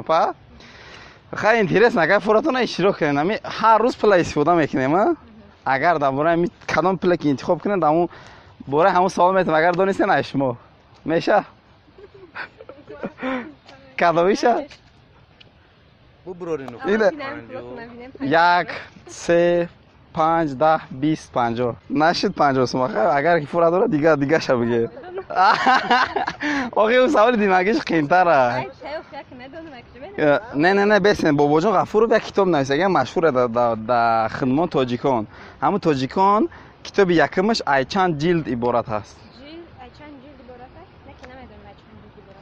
Па хай, интересно, агар фуратона иштирок кунем, ами ҳар рӯз пула истифода мекунем, а? Агар дар бораи ами кадом пуле ки интихоб кунем, дар ҳамун бораи ҳамун савол метавонем, агар донистен, ай шумо меша кадомиша? Ида. 1, 3, 5, 10, 20, 50. Нашид 50 сума. Хай, агар ки фура дора, дига дигаша бигир. Охи, ӯ саволи димагиш қиинтара. Не, не, не, бесен. Бобоҷон Ғафуров як китоб нависаган, машҳуре да хидмон тоҷикон. Ҳамун тоҷикон китоби якумаш ай чанд ҷилд иборат ҳаст?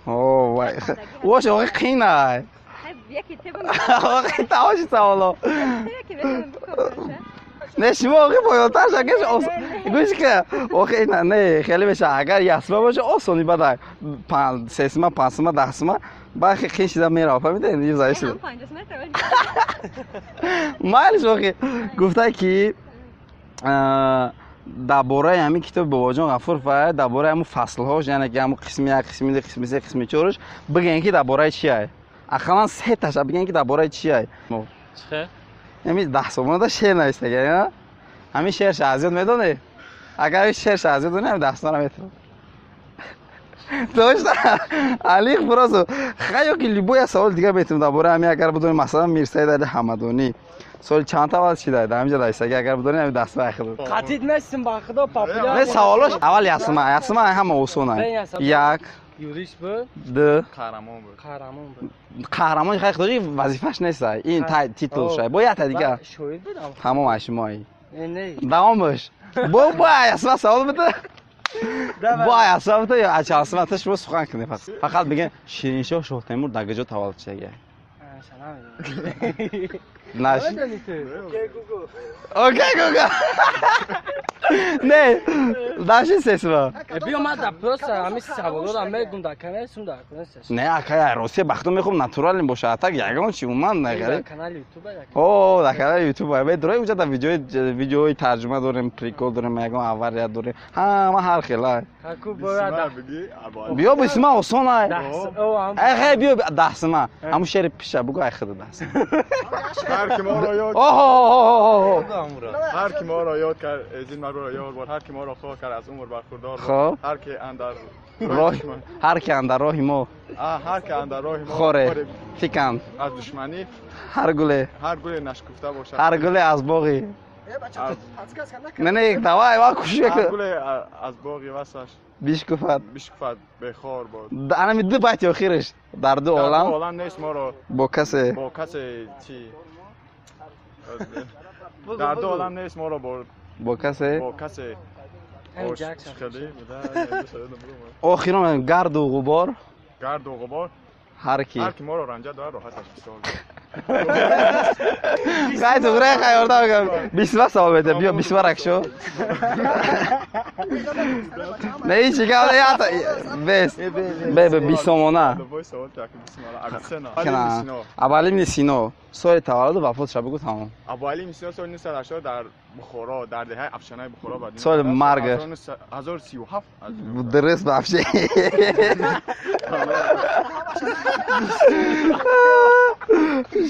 О, вай. Вош, охи, қиин ай. Охи, тамоши саволо. Не, шумо, охи, поёнтар шакаш. Гӯш ка, охи, не, хеле меша. Агар ясма боша, осони, баъд сесма, панҷсма, 10сма, баъд қиин шида мерава, фаҳмидед? Зависит. Майлиш, охи, гуфта ки дар бораи ҳамин китоби Бобоҷон Ғафуров, дар бораи ҳамун фаслҳош, яъне ки ҳамун қисми як, қисми ду, қисми се, қисми чорш, бигӯен ки дар бораи чи ай. Ақаллан сеташа бигӯен ки дар бораи чи ай. Ами 10 сомонада шеър навистага, ҳамин шеърша аз ёд медонӣ? Агар шеърша аз ёд донӣ, ҳамин 10 сомона метавон. Точно алиқ просто. Хай, ё ки любой як саволи дигар метавонем дар бораи ҳамин, агар бидонем. Масалан, Мирсаид Али Ҳамадонӣ соли чанд таваллуд шуда? Дар ҳаминҷа навистага, агар бидонем, ҳамин 10 сомона худо. Қатид нестим, ба худо, популяр. Не, саволош аввал ясма, ясма ҳама осона. Як. Юрист буд. Ду. Қаҳрамон буд. Қаҳрамон буд. Қаҳрамони хай худои вазифаш нест, ин титул шай. Бо якта дигар. Шоир буд. Тамом, ай шумои. Не. Давомаш. Бо ясма савол буда. Бо ясма буда ё ачалсма та шумо сухан кунед фақат. Фақат бигӯен, Шириншоҳ Шоҳтемур дар куҷо таваллуд шудага? Наш. Окей, Гугл. Не, даши сесма. Биё, ман да просто ҳамин саволоро мегум, дар канали сум, дар канали. Не, акай, Россия бахто мехом натуральный боша, а так ягон чи уман не. Канали Ютуба. О, дар канали Ютуба. Бе дурой, уҷа дар видеои тарҷума дорем, прикол дорем, ягон авария дорем. Ҳама ҳар хел ай. Биё, бисма, осон ай. Ай, биё, 10сима. Ҳамун шери пиша бугу, ай худа 10сима. Ҳар ки моро ёд. Оҳо. Ҳар ки моро ёд кард, эзин маро ёр бод, ҳар ки моро хоҳ кард, аз умр бархурдор бод. Хоб. Ҳар ки андар роҳ, ҳар ки андар роҳи мо. Ҳар ки андар роҳи мо хоре фиканд аз душманӣ. Ҳар гуле. Ҳар гуле нашкуфта бошад. Ҳар гуле аз боғи. Не, не, давай, ва кӯшиш. Ҳар гуле аз боғи васаш бишкуфад. Бишкуфад, бехор бод. Анами ду байти охираш: дар ду олам. Олам нест моро бо касе. Бо касе чи, дар ду олам нест моро бо бо касе. Бо касе. Охирон: гарду ғубор. Гарду ғубор. Ҳар ки. Ҳар ки моро ранҷа дорад, роҳаташ бисёр. Хай, туғре, хай, ёрдам мекунам. Бисма савол мета, биё, бисма ракшо. Не, ҳеҷ гап не, ята бес. Бе, бе, 20 сомона. Абуали ибни Сино соли таваллуду вафотша бигӯ, тамом. Абуали ибни Сино соли 980 дар Бухоро, дар деҳаи Афшанаи Бухоро ба Соли маргаш? 1037. Дуруст, вообще.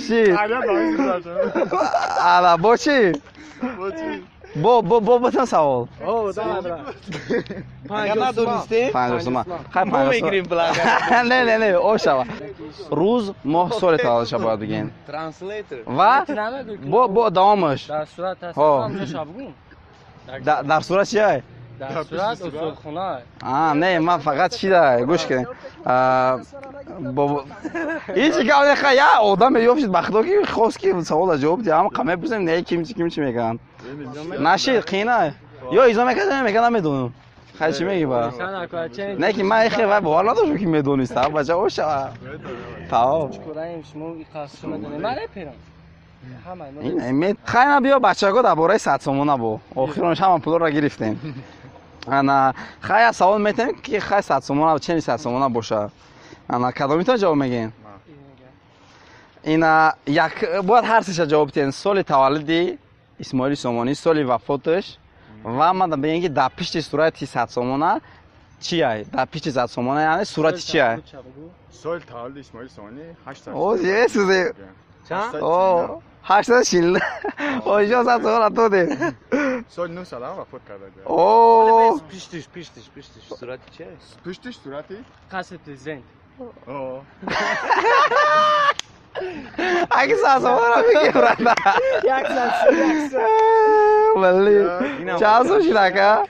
Шит. Ала, бо чӣ? Бо ботан савол. О, давай, брат. Агар надонистем, 50 сума. Хай, мо 50 сума. мегирем блага. Не, не, не, ошава. Рӯз, моҳ, соли таваллудша бояд бигем. Translator. Ва бо давомаш. Дар сурат Ҳо. ҳастам, бугум. Дар сурат чи ай? Дар сурат устодхона. А, не, ман фақат чи да, гӯш кунед. Бобо ҳеҷ гап не, хай, я одаме ёфт шид, ба худо, ки хост ки савола ҷавоб диҳам, ҳама қа мепурсем, не, ким чи, ким чи мекунанд. Нашид, қиина. Ё изо мекардам, мекардам, намедонам. Хай, чӣ мегӣ ба? Не, ки ман хе вай бовар надоштам, ки медониста. Бача, ошава. Тамом. Чикораем, шумо иқас медонед. Ман реперам. Ҳамаи мо. Ин мед хай, на, биё, бачаго, дар бораи 100 сомона бо. Охиронш ҳама пулоро гирифтем. Ана, хай, як савол метавем, ки хай, 100 сомона, чени 100 сомона боша. Ана, кадомитон ҷавоб мегӯен? Ина як бояд ҳар сеша ҷавоб диҳен: соли таваллуди Исмоили Сомонӣ, соли вафоташ ва ман бигем, ки дар пишти сурати 100 сомона Чия? Дар пишти 100 сомона, яъне сурати чия? Соли таваллуди Исмоили Сомонӣ 800. О, есузе. Чанд? О, 840. Оҷо 100 сомона додем. Соли 900 ҳам вафот карда. О, Пиштиш, пиштиш, пиштиш. Сурати чия? Пиштиш сурати? Қасри президент. О. Аги 100 сомона бигир, брата. 100, 100. Валли. Чанд сом шид, ака?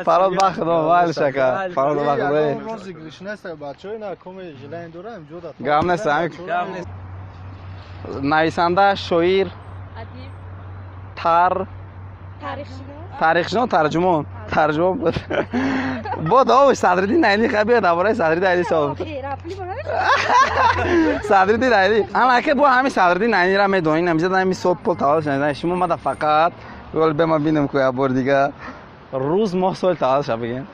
Фарод ба худо, вал шака. Фарод ба худо. Розыгрыш нест, бачаҳо ина коме желание дорам, ҷода. Гап нест, ами. Гап нест. Нависанда, шоир, Адиб, тар, тарихшинос, тарихшинос, тарҷумон. Тарҷумон буд. Бо давош Садриддин Айнӣ хабир дар бораи Садриддин Айнӣ савол. Садриддин Айнӣ. Ана ака бо ҳамин Садриддин Айниро медонин, ҳамиҷа ҳамин сол пул таваллуд шуда. Шумо мада фақат гол бема бинем ку як бор дига. Рӯз, моҳ, сол таваллуд ша бигем.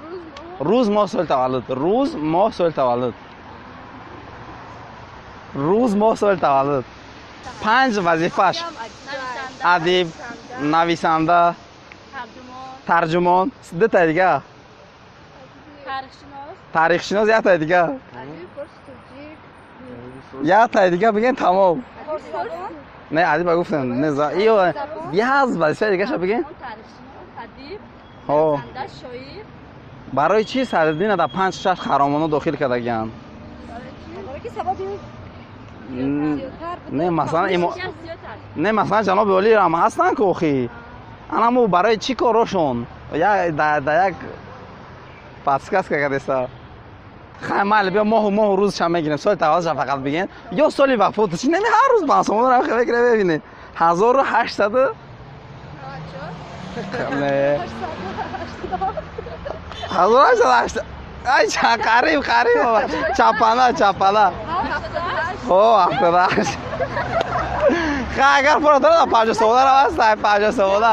Рӯз, моҳ, сол таваллуд. Рӯз, моҳ, сол таваллуд. Рӯз, моҳ, сол таваллуд. Панҷ вазифаш. Адиб, нависанда, тарҷумон, тарҷумон, дутай дига. тарихшинос, Тарихшинос, яктай дига. Яктай дига бигем, тамом. Не, адиба гуфтем. Не, за иё яз вазифаи дигаша бигем. тарихшинос, адиб, Ҳо. нависанда, шоир. Барои чӣ Садриддина дар панҷ шаш харомоно дохил кардагианд? Не, масалан, имо не, масалан, ҷаноби олӣ ҳам ҳастанд ку охи. Анамо барои чӣ корошон? Я да да як подсказка кардеса. Хай майли, биё моҳу моҳу рӯзша мегирем, соли таваллудша фақат бигем. Ё соли вафоташ. Не, ҳар рӯз 5 сомонро мегирем, мебинем. 1800 не. 1880. Ай, қариб, қариб. Чапана, чапана. О, 78. Хай, агар пура дорад, 50 сомона раваст, 50 сомона.